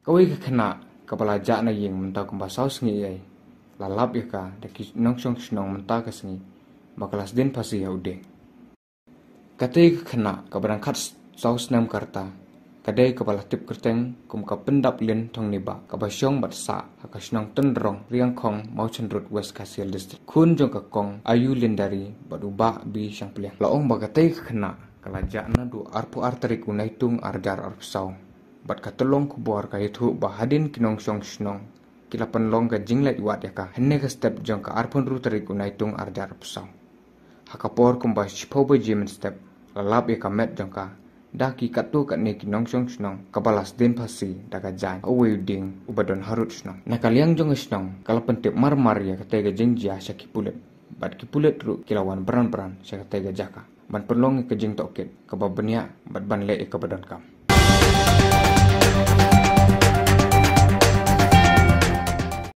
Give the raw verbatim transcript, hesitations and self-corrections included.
Kawei ka khynnah kaba la jah na ïing mynta kumba saw sngi ei, la lap ïa ka da ki nongshong shnong mynta ka sngi ba ka la sdien phasi ha u dieng. Katei ka khynnah kaba dang khatsaw snem ka rta, ka dei kaba la tip kyrteng kum ka Pyndap Lin Thongniba, kaba shong bad sah ha ka shnong Tynrong, Riangkhong, Mawchynrut, West Khasi Hills District. Khun jong ka Kong Ayu Lin Dari bad u Bah B Shangpliang. La ong ba katei ka khynnah ka la jah naduh arphew ar tarik u Naitung ar hajar arphew saw. Bad ka tyllong khubor ka ïathuh ba hadien ki nongshong shnong ki la pynlong ka jingleit wad ïa ka hynne ka step jong ka arphew hynriew tarik u Naitung ar hajar arphew saw. Ha ka por kumba shiphew baje mynstep, la lap ïa ka met jong ka da ki katto katne ki nongshong shnong kaba la sdien phasi da ka jaiñ ha uwei u dieng uba don harud shnong. Na ka liang jong ka shnong ka la pyntip mar mar ïa katei ka jingjia sha ki pulit, bad ki pulit ruh ki la wan bran bran sha katei ka jaka ban pynlong ïa ka jingtohkit kaba bniah bad ban leh ïa kaba donkam.